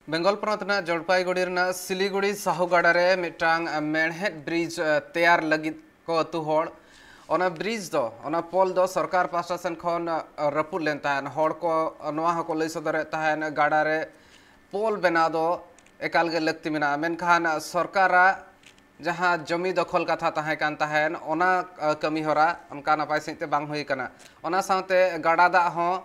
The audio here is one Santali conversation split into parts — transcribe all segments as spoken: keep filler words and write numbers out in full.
ᱵᱮᱝᱜᱚᱞ ᱯᱚᱱᱚᱛ ᱨᱮᱱᱟᱜ ᱡᱚᱞᱯᱟᱭᱜᱩᱲᱤ ᱨᱮᱱᱟᱜ ᱥᱤᱞᱤᱜᱩᱲᱤ ᱥᱟᱦᱩ ᱜᱟᱰᱟ ᱨᱮ ᱢᱤᱫᱴᱟᱝ ᱢᱮᱬᱦᱮᱫ ᱵᱨᱤᱡᱽ ᱛᱮᱭᱟᱨ ᱞᱟᱹᱜᱤᱫ ᱠᱚ ᱟᱹᱛᱩ ᱦᱚᱲ᱾ ᱚᱱᱟ ᱵᱨᱤᱡᱽ ᱫᱚ, ᱚᱱᱟ ᱯᱳᱞ ᱫᱚ ᱥᱚᱨᱠᱟᱨ ᱯᱟᱦᱴᱟ ᱥᱮᱱ ᱠᱷᱚᱱ ᱨᱟᱹᱯᱩᱫ ᱞᱮᱱ ᱛᱟᱦᱮᱸᱫ᱾ ᱦᱚᱲ ᱠᱚ ᱱᱚᱣᱟ ᱦᱚᱸᱠᱚ ᱞᱟᱹᱭ ᱥᱚᱫᱚᱨᱮᱫ ᱛᱟᱦᱮᱸᱫ, ᱜᱟᱰᱟ ᱨᱮ ᱯᱳᱞ ᱵᱮᱱᱟᱣ ᱫᱚ ᱮᱠᱟᱞ ᱜᱮ ᱞᱟᱹᱠᱛᱤ ᱢᱮᱱᱟᱜᱼᱟ, ᱢᱮᱱᱠᱷᱟᱱ ᱥᱚᱨᱠᱟᱨᱟᱜ ᱡᱟᱦᱟᱸ ᱡᱚᱢᱤ ᱫᱚᱠᱷᱚᱞ ᱠᱟᱛᱷᱟ ᱛᱟᱦᱮᱸ ᱠᱟᱱ ᱛᱟᱦᱮᱸᱱ, ᱚᱱᱟ ᱠᱟᱹᱢᱤ ᱦᱚᱨᱟ ᱚᱱᱠᱟ ᱱᱟᱯᱟᱭ ᱥᱟᱺᱦᱤᱡ ᱛᱮ ᱵᱟᱝ ᱦᱩᱭ ᱠᱟᱱᱟ᱾ ᱚᱱᱟ ᱥᱟᱶᱛᱮ ᱜᱟᱰᱟ ᱫᱟᱜ ᱦᱚᱸ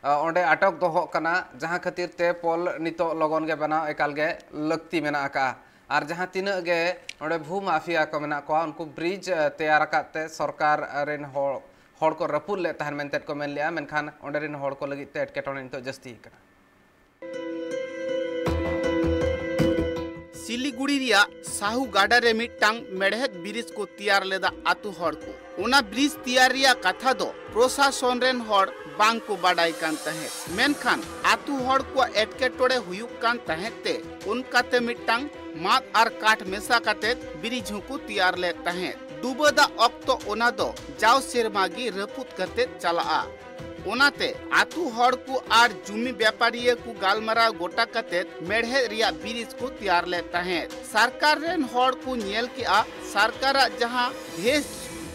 ᱚᱸᱰᱮ ᱟᱴᱚᱠ ᱫᱚᱦᱚᱜ ᱠᱟᱱᱟ, ᱡᱟᱦᱟᱸ ᱠᱷᱟᱹᱛᱤᱨ ᱛᱮ ᱯᱳᱞ ᱱᱤᱛᱚᱜ ᱞᱚᱜᱚᱱ ᱜᱮ ᱵᱮᱱᱟᱣ ᱮᱠᱟᱞ ᱜᱮ ᱞᱟᱹᱠᱛᱤ ᱢᱮᱱᱟᱜ ᱟᱠᱟᱫᱼᱟ᱾ ᱟᱨ ᱡᱟᱦᱟᱸ ᱛᱤᱱᱟᱹᱜ ᱜᱮ ᱚᱸᱰᱮ ᱵᱷᱩ ᱢᱟᱯᱷᱤᱭᱟ ᱠᱚ ᱢᱮᱱᱟᱜ ᱠᱚᱣᱟ, ᱩᱱᱠᱩ ᱵᱨᱤᱡᱽ ᱛᱮᱭᱟᱨ ᱟᱠᱟᱫ ᱛᱮ ᱥᱚᱨᱠᱟᱨ ᱨᱮᱱ ᱦᱚᱲ, ᱦᱚᱲ ᱠᱚ ᱨᱟᱹᱯᱩᱫ ᱞᱮᱫ ᱛᱟᱦᱮᱸᱱ ᱢᱮᱱᱛᱮ ᱠᱚ ᱢᱮᱱ ᱞᱮᱫᱼᱟ, ᱢᱮᱱᱠᱷᱟᱱ ᱚᱸᱰᱮ ᱨᱮᱱ ᱦᱚᱲ ᱠᱚ ᱞᱟᱹᱜᱤᱫ ᱛᱮ ᱮᱴᱠᱮᱴᱚᱬᱮ ᱱᱤᱛᱚᱜ ᱡᱟᱹᱥᱛᱤ ᱟᱠᱟᱱᱟ᱾ ᱥᱤᱞᱤᱜᱩᱲᱤ ᱨᱮᱭᱟᱜ ᱥᱟᱦᱩ ᱜᱟᱰᱟ ᱨᱮ ᱢᱤᱫᱴᱟᱝ ᱢᱮᱲᱦᱮᱫ ᱵᱨᱤᱡᱽ ᱠᱚ ᱛᱮᱭᱟᱨ ᱞᱮᱫᱟ ᱟᱛᱳ ᱦᱚᱲ ᱠᱚ᱾ ᱚᱱᱟ ᱵᱨᱤᱡᱽ ᱛᱮᱭᱟᱨ ᱨᱮᱭᱟᱜ ᱠᱟᱛᱷᱟ ᱫᱚ ᱯᱨᱚᱥᱟᱥᱚᱱ ᱨᱮᱱ ᱦᱚᱲ ᱵᱟᱝ ᱠᱚ ᱵᱟᱰᱟᱭ ᱠᱟᱱ ᱛᱟᱦᱮᱸᱫ, ᱢᱮᱱᱠᱷᱟᱱ ᱟᱛᱳ ᱦᱚᱲ ᱠᱚᱣᱟᱜ ᱮᱴᱠᱮᱴᱚᱬᱮ ᱦᱩᱭᱩᱜ ᱠᱟᱱ ᱛᱟᱦᱮᱸᱫ ᱛᱮ ᱚᱱᱠᱟᱛᱮ ᱢᱤᱫᱴᱟᱝ ᱢᱟᱫ ᱟᱨ ᱠᱟᱴ ᱢᱮᱥᱟ ᱠᱟᱛᱮ ᱵᱨᱤᱡᱽ ᱦᱚᱸᱠᱚ ᱛᱮᱭᱟᱨ ᱞᱮᱫ ᱛᱟᱦᱮᱸᱫ᱾ ᱰᱩᱵᱟᱹ ᱫᱟᱜ ᱚᱠᱛᱚ ᱚᱱᱟ ᱫᱚ ᱡᱟᱣ ᱥᱮᱨᱢᱟ ᱜᱮ ᱨᱟᱹᱯᱩᱫ ᱠᱟᱛᱮ ᱪᱟᱞᱟᱜᱼᱟ᱾ ᱚᱱᱟᱛᱮ ᱟᱛᱳ ᱦᱚᱲ ᱠᱚ ᱟᱨ ᱡᱩᱢᱤ ᱵᱮᱯᱟᱨᱤᱭᱟᱹ ᱠᱚ ᱜᱟᱞᱢᱟᱨᱟᱣ ᱜᱚᱴᱟ ᱠᱟᱛᱮ ᱢᱮᱲᱦᱮᱫ ᱨᱮᱭᱟᱜ ᱵᱨᱤᱡᱽ ᱠᱚ ᱛᱮᱭᱟᱨ ᱞᱮᱫ ᱛᱟᱦᱮᱸᱫ᱾ ᱥᱚᱨᱠᱟᱨ ᱨᱮᱱ ᱦᱚᱲ ᱠᱚ ᱧᱮᱞ ᱠᱮᱜᱼᱟ, ᱥᱚᱨᱠᱟᱨᱟᱜ ᱡᱟᱦᱟᱸ ᱵᱷᱮᱥ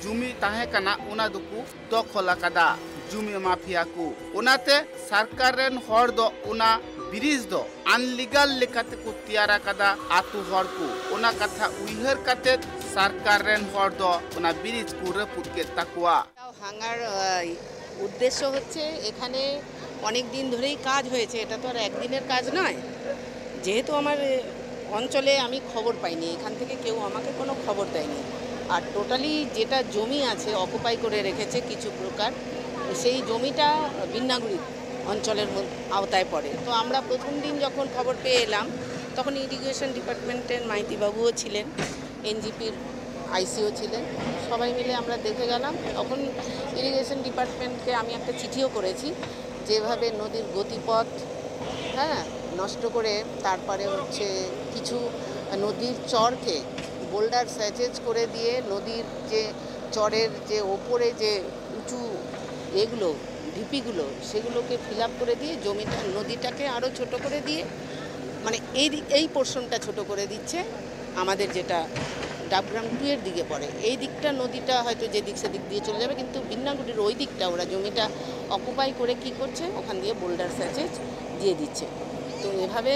ᱡᱩᱢᱤ ᱛᱟᱦᱮᱸ ᱠᱟᱱᱟ, ᱚᱱᱟ ᱫᱚᱠᱚ ᱫᱚᱠᱷᱚᱞ ᱟᱠᱟᱫᱟ ᱡᱩᱢᱤ ᱢᱟᱯᱷᱤᱭᱟ ᱠᱚ᱾ ᱚᱱᱟᱛᱮ ᱥᱚᱨᱠᱟᱨ ᱨᱮᱱ ᱦᱚᱲ ᱫᱚ ᱚᱱᱟ ᱵᱨᱤᱡᱽ ᱫᱚ ᱟᱱᱞᱤᱜᱟᱞ ᱞᱮᱠᱟᱛᱮ ᱠᱚ ᱛᱮᱭᱟᱨ ᱟᱠᱟᱫᱟ ᱟᱛᱳ ᱦᱚᱲ ᱠᱚ᱾ ᱚᱱᱟ ᱠᱟᱛᱷᱟ ᱩᱭᱦᱟᱹᱨ ᱠᱟᱛᱮ ᱥᱚᱨᱠᱟᱨ ᱨᱮᱱ ᱦᱚᱲ ᱫᱚ ᱚᱱᱟ ᱵᱨᱤᱡᱽ ᱠᱚ ᱨᱟᱹᱯᱩᱫ ᱠᱮᱫ ᱛᱟᱠᱚᱣᱟ᱾ ভাঙার, আহ, উদ্দেশ্য হচ্ছে এখানে অনেক দিন ধরেই কাজ হয়েছে, এটা তো আর একদিনের কাজ নয়। যেহেতু আমার, এ, অঞ্চলে আমি খবর পাইনি, এখান থেকে কেউ আমাকে কোনো খবর দেয়নি। আর টোটালি যেটা জমি আছে অকুপাই করে রেখেছে কিছু ব্রোকার, সেই জমিটা বিন্নাগুড়ি অঞ্চলের মধ্যে, আওতায় পড়ে। তো আমরা প্রথম দিন যখন খবর পেয়ে এলাম, তখন ইরিগেশন ডিপার্টমেন্টের মাইতিবাবুও ছিলেন, এনজিপির আইসিও ছিলেন, সবাই মিলে আমরা দেখে গেলাম। তখন ইরিগেশন ডিপার্টমেন্টকে আমি একটা চিঠিও করেছি, যেভাবে নদীর গতিপথ, হ্যাঁ, নষ্ট করে, তারপরে হচ্ছে কিছু নদীর চরকে বোল্ডার স্যাচেজ করে দিয়ে নদীর যে চরের যে ওপরে যে উঁচু এগুলো, ঢিপিগুলো, সেগুলোকে ফিল আপ করে দিয়ে জমিটা, নদীটাকে আরও ছোট করে দিয়ে মানে এই দিক, এই পোর্শনটা ছোট করে দিচ্ছে, আমাদের যেটা ডাবগ্রাম টু এর দিকে পড়ে, এই দিকটা নদীটা হয়তো যে দিক সেদিক দিয়ে চলে যাবে, কিন্তু বিন্নাগুড়ির ওই দিকটা ওরা জমিটা অকুপাই করে কি করছে, ওখান দিয়ে বোল্ডার স্যাচেজ দিয়ে দিচ্ছে। তো এভাবে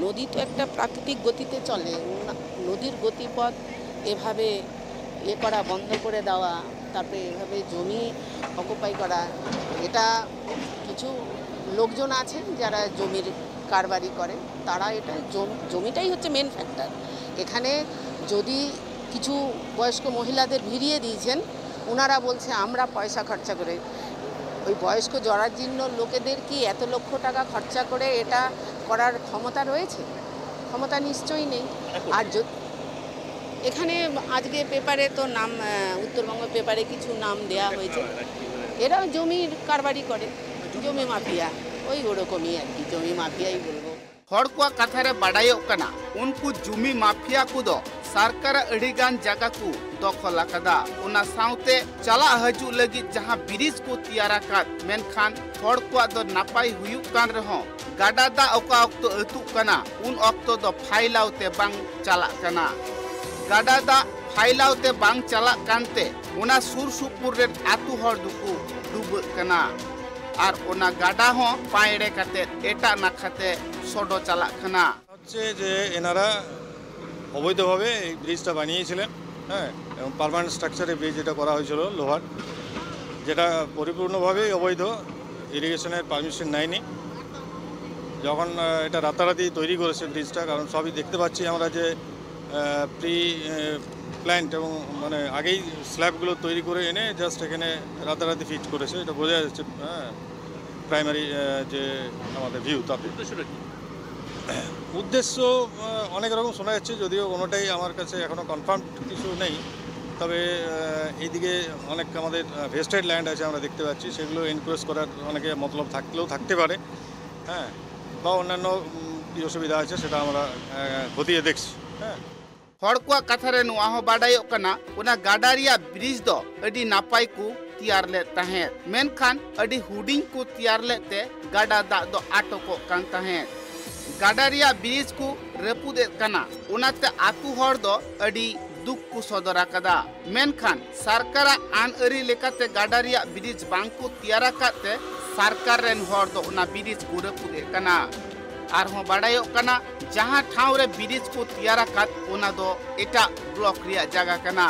নদী তো একটা প্রাকৃতিক গতিতে চলে, না-, নদীর গতিপথ এভাবে ইয়ে করা, বন্ধ করে দেওয়া, তারপরে এভাবে জমি অকুপাই করা, এটা কিছু লোকজন আছেন যারা জমির কারবারি করে, তারা এটা জম-, জমিটাই হচ্ছে মেন ফ্যাক্টর। এখানে যদি কিছু বয়স্ক মহিলাদের ভিড়িয়ে দিয়েছেন, ওনারা বলছে আমরা পয়সা খরচা করে, ওই বয়স্ক জরাজীর্ণ লোকেদের কি এত লক্ষ টাকা খরচা করে এটা করার ক্ষমতা রয়েছে? ক্ষমতা নিশ্চয়ই নেই। আর য-, এখানে আজকে পেপারে তো নাম, আহ, উত্তরবঙ্গ পেপারে কিছু নাম দেয়া হয়েছে। এরা জমির কারবারি করে, জমি মাফিয়া, ওই ওরকমই আর কি, জমি মাফিয়াই বলবো। ᱦᱚᱲ ᱠᱚᱣᱟᱜ ᱠᱟᱛᱷᱟ ᱨᱮ ᱵᱟᱰᱟᱭᱚᱜ ᱠᱟᱱᱟ, ᱩᱱᱠᱩ ᱡᱩᱢᱤ ᱢᱟᱯᱷᱤᱭᱟ ᱠᱚᱫᱚ ᱥᱚᱨᱠᱟᱨᱟᱜ ᱟᱹᱰᱤ ᱜᱟᱱ ᱡᱟᱭᱜᱟ ᱠᱚ ᱫᱚᱠᱷᱚᱞ ᱟᱠᱟᱫᱟ᱾ ᱚᱱᱟ ᱥᱟᱶᱛᱮ ᱪᱟᱞᱟᱜ ᱦᱤᱡᱩᱜ ᱞᱟᱹᱜᱤᱫ ᱡᱟᱦᱟᱸ ᱵᱨᱤᱡᱽ ᱠᱚ ᱛᱮᱭᱟᱨ ᱟᱠᱟᱫ, ᱢᱮᱱᱠᱷᱟᱱ ᱦᱚᱲ ᱠᱚᱣᱟᱜ ᱫᱚ ᱱᱟᱯᱟᱭ ᱦᱩᱭᱩᱜ ᱠᱟᱱ ᱨᱮᱦᱚᱸ, ᱜᱟᱰᱟ ᱫᱟᱜ ᱚᱠᱟ ᱚᱠᱛᱚ ᱟᱹᱛᱩᱜ ᱠᱟᱱᱟ, ᱩᱱ ᱚᱠᱛᱚ ᱫᱚ ᱯᱷᱟᱭᱞᱟᱣ ᱛᱮ ᱵᱟᱝ ᱪᱟᱞᱟᱜ ᱠᱟᱱᱟ᱾ ᱜᱟᱰᱟ ᱫᱟᱜ ᱯᱷᱟᱭᱞᱟᱣ ᱛᱮ ᱵᱟᱝ ᱪᱟᱞᱟᱜ ᱠᱟᱱᱛᱮ, ᱚᱱᱟ ᱥᱩᱨ ᱥᱩᱯᱩᱨ ᱨᱮᱱ ᱟᱹᱛᱩ ᱦᱚᱲ ᱫᱚᱠᱚ ᱰᱩᱵᱟᱹᱜ ᱠᱟᱱᱟ᱾ ᱟᱨ ᱚᱱᱟ ᱜᱟᱰᱟ ᱦᱚᱸ ᱯᱟᱭᱲᱮ ᱠᱟᱛᱮ ᱮᱴᱟᱜ ᱱᱟᱠᱷᱟ ᱛᱮ ᱥᱚᱰᱚ ᱪᱟᱞᱟᱜ ᱠᱟᱱᱟ᱾ হচ্ছে যে এনারা অবৈধভাবে এই ব্রিজটা বানিয়েছিলেন। হ্যাঁ, এবং পার্মানেন্ট স্ট্রাকচারে ব্রিজ এটা করা হয়েছিল লোহার, যেটা পরিপূর্ণভাবেই অবৈধ, ইরিগেশনের পারমিশন নেয়নি। যখন আহ, এটা রাতারাতি তৈরি করেছে ব্রিজটা, কারণ সবই দেখতে পাচ্ছি আমরা যে প্রি প্ল্যান্ট এবং মানে আগেই স্ল্যাবগুলো তৈরি করে এনে জাস্ট এখানে রাতারাতি ফিট করেছে, এটা বোঝা যাচ্ছে। হ্যাঁ, প্রাইমারি যে আমাদের ভিউ, তাতে উদ্দেশ্য আহ, অনেক রকম শোনা যাচ্ছে, যদিও কোনোটাই আমার কাছে এখনও কনফার্ম কিছু নেই। তবে আহ, এইদিকে অনেক আমাদের ভেস্টেড ল্যান্ড আছে, আমরা দেখতে পাচ্ছি, সেগুলো এনক্রোচ করার অনেকে মতলব থাকলেও থাকতে পারে। হ্যাঁ, বা অন্যান্য উম, কি অসুবিধা আছে, সেটা আমরা আহ, খতিয়ে দেখছি। হ্যাঁ। ᱦᱚᱲ ᱠᱚᱣᱟᱜ ᱠᱟᱛᱷᱟ ᱨᱮ ᱱᱚᱣᱟ ᱦᱚᱸ ᱵᱟᱰᱟᱭᱚᱜ ᱠᱟᱱᱟ, ᱚᱱᱟ ᱜᱟᱰᱟ ᱨᱮᱭᱟᱜ ᱵᱨᱤᱡᱽ ᱫᱚ ᱟᱹᱰᱤ ᱱᱟᱯᱟᱭ ᱠᱚ ᱛᱮᱭᱟᱨ ᱞᱮᱫ ᱛᱟᱦᱮᱸᱫ, ᱢᱮᱱᱠᱷᱟᱱ ᱟᱹᱰᱤ ᱦᱩᱰᱤᱧ ᱠᱚ ᱛᱮᱭᱟᱨ ᱞᱮᱫ ᱛᱮ ᱜᱟᱰᱟ ᱫᱟᱜ ᱫᱚ ᱟᱴᱚᱠᱚᱜ ᱠᱟᱱ ᱛᱟᱦᱮᱸᱫ᱾ ᱜᱟᱰᱟ ᱨᱮᱭᱟᱜ ᱵᱨᱤᱡᱽ ᱠᱚ ᱨᱟᱹᱯᱩᱫ ᱮᱫ ᱠᱟᱱᱟ, ᱚᱱᱟᱛᱮ ᱟᱹᱛᱩ ᱦᱚᱲ ᱫᱚ ᱟᱹᱰᱤ ᱫᱩᱠ ᱠᱚ ᱥᱚᱫᱚᱨ ᱟᱠᱟᱫᱟ᱾ ᱢᱮᱱᱠᱷᱟᱱ ᱥᱚᱨᱠᱟᱨᱟᱜ ᱟᱹᱱ ᱟᱹᱨᱤ ᱞᱮᱠᱟᱛᱮ ᱜᱟᱰᱟ ᱨᱮᱭᱟᱜ ᱵᱨᱤᱡᱽ ᱵᱟᱝ ᱠᱚ ᱛᱮᱭᱟᱨ ᱟᱠᱟᱫ ᱛᱮ ᱥᱚᱨᱠᱟᱨ ᱨᱮᱱ ᱦᱚᱲ ᱫᱚ ᱚᱱᱟ ᱵᱨᱤᱡᱽ ᱠᱚ ᱨᱟᱹᱯᱩᱫ ᱮᱫ ᱠᱟᱱᱟ᱾ ᱟᱨᱦᱚᱸ ᱵᱟᱰᱟᱭᱚᱜ ᱠᱟᱱᱟ, ᱡᱟᱦᱟᱸ ᱴᱷᱟᱶ ᱨᱮ ᱵᱨᱤᱡᱽ ᱠᱚ ᱛᱮᱭᱟᱨ ᱟᱠᱟᱫ, ᱚᱱᱟ ᱫᱚ ᱮᱴᱟᱜ ᱵᱞᱚᱠ ᱨᱮᱭᱟᱜ ᱡᱟᱭᱜᱟ ᱠᱟᱱᱟ᱾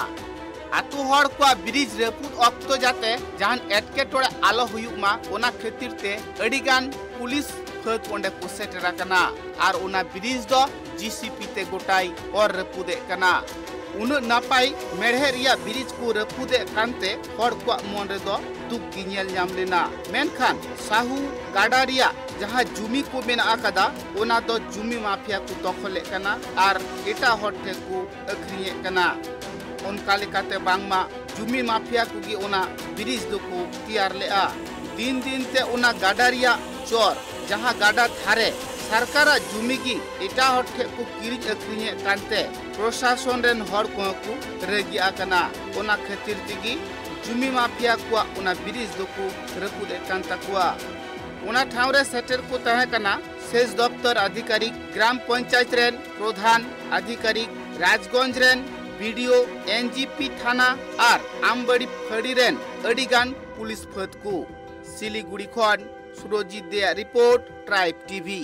ᱟᱹᱛᱩ ᱦᱚᱲ ᱠᱚᱣᱟᱜ ᱵᱨᱤᱡᱽ ᱨᱟᱹᱯᱩᱫ ᱚᱠᱛᱚ ᱡᱟᱛᱮ ᱡᱟᱦᱟᱱ ᱮᱴᱠᱮᱴᱚᱬᱮ ᱟᱞᱚ ᱦᱩᱭᱩᱜ ᱢᱟ, ᱚᱱᱟ ᱠᱷᱟᱹᱛᱤᱨ ᱛᱮ ᱟᱹᱰᱤ ᱜᱟᱱ ᱯᱩᱞᱤᱥ ᱯᱷᱟᱹᱫ ᱚᱸᱰᱮ ᱠᱚ ᱥᱮᱴᱮᱨ ᱟᱠᱟᱱᱟ᱾ ᱟᱨ ᱚᱱᱟ ᱵᱨᱤᱡᱽ ᱫᱚ ᱡᱤ ᱥᱤ ᱯᱤ ᱛᱮ ᱜᱚᱴᱟᱭ ᱚᱨ ᱨᱟᱹᱯᱩᱫᱮᱫ ᱠᱟᱱᱟ᱾ ᱩᱱᱟᱹᱜ ᱱᱟᱯᱟᱭ ᱢᱮᱲᱦᱮᱫ ᱨᱮᱭᱟᱜ ᱵᱨᱤᱡᱽ ᱠᱚ ᱨᱟᱹᱯᱩᱫᱮᱫ ᱠᱟᱱᱛᱮ ᱦᱚᱲ ᱠᱚᱣᱟᱜ ᱢᱚᱱ ᱨᱮᱫᱚ ᱫᱩᱠ ᱜᱮ ᱧᱮᱞ ᱧᱟᱢ ᱞᱮᱱᱟ᱾ ᱢᱮᱱᱠᱷᱟᱱ ᱥᱟᱦᱩ ᱜᱟᱰᱟ ᱨᱮᱭᱟᱜ ᱡᱟᱦᱟᱸ ᱡᱩᱢᱤ ᱠᱚ ᱢᱮᱱᱟᱜ ᱟᱠᱟᱫᱟ, ᱚᱱᱟ ᱫᱚ ᱡᱩᱢᱤ ᱢᱟᱯᱷᱤᱭᱟ ᱠᱚ ᱫᱚᱠᱷᱚᱞᱮᱫ ᱠᱟᱱᱟ ᱟᱨ ᱮᱴᱟᱜ ᱦᱚᱲ ᱴᱷᱮᱱ ᱠᱚ ᱟᱹᱠᱷᱨᱤᱧᱮᱫ ᱠᱟᱱᱟ᱾ ᱚᱱᱠᱟ ᱞᱮᱠᱟᱛᱮ ᱵᱟᱝᱢᱟ ᱡᱩᱢᱤ ᱢᱟᱯᱷᱤᱭᱟ ᱠᱚᱜᱮ ᱚᱱᱟ ᱵᱨᱤᱡᱽ ᱫᱚᱠᱚ ᱛᱮᱭᱟᱨ ᱞᱮᱫᱼᱟ᱾ ᱫᱤᱱ ᱫᱤᱱ ᱛᱮ ᱚᱱᱟ ᱜᱟᱰᱟ ᱨᱮᱭᱟᱜ ᱪᱚᱨ, ᱡᱟᱦᱟᱸ ᱜᱟᱰᱟ ᱫᱷᱟᱨᱮ ᱥᱚᱨᱠᱟᱨᱟᱜ ᱡᱩᱢᱤ ᱜᱮ ᱮᱴᱟᱜ ᱦᱚᱲ ᱴᱷᱮᱱ ᱠᱚ ᱠᱤᱨᱤᱧ ᱟᱹᱠᱷᱨᱤᱧᱮᱫ ᱠᱟᱱᱛᱮ ᱯᱨᱚᱥᱟᱥᱚᱱ ᱨᱮᱱ ᱦᱚᱲ ᱠᱚᱦᱚᱸ ᱠᱚ ᱨᱟᱹᱜᱤ ᱟᱠᱟᱱᱟ᱾ ᱚᱱᱟ ᱠᱷᱟᱹᱛᱤᱨ ᱛᱮᱜᱮ ᱡᱩᱢᱤ ᱢᱟᱯᱷᱤᱭᱟ ᱠᱚᱣᱟᱜ ᱚᱱᱟ ᱵᱨᱤᱡᱽ ᱫᱚᱠᱚ ᱨᱟᱹᱯᱩᱫ ᱮᱫ ᱠᱟᱱ ᱛᱟᱠᱚᱣᱟ᱾ ᱚᱱᱟ ᱴᱷᱟᱶ ᱨᱮ ᱥᱮᱴᱮᱨ ᱠᱚ ᱛᱟᱦᱮᱸ ᱠᱟᱱᱟ ᱥᱮᱪ ᱫᱚᱯᱛᱚᱨ ᱟᱫᱷᱤᱠᱟᱨᱤᱠ, ᱜᱨᱟᱢ ᱯᱚᱧᱪᱟᱭᱮᱛ ᱨᱮᱱ ᱯᱨᱚᱫᱷᱟᱱ ᱟᱫᱷᱤᱠᱟᱨᱤᱠ, ᱨᱟᱡᱽᱜᱚᱸᱡᱽ ᱨᱮᱱ ᱵᱤ ᱰᱤ ᱳ, ᱮᱱ ᱡᱤ ᱯᱤ ᱛᱷᱟᱱᱟ ᱟᱨ ᱟᱢᱵᱟᱲᱤ ᱯᱷᱟᱹᱲᱤ ᱨᱮᱱ ᱟᱹᱰᱤ ᱜᱟᱱ ᱯᱩᱞᱤᱥ ᱯᱷᱟᱹᱫ ᱠᱚ᱾ ᱥᱤᱞᱤᱜᱩᱲᱤ ᱠᱷᱚᱱ ᱥᱩᱨᱚᱡᱤᱛ ᱫᱮᱭᱟᱜ ᱨᱤᱯᱳᱨᱴ, ᱴᱨᱟᱭᱤᱵᱽ ᱴᱤ ᱵᱷᱤ᱾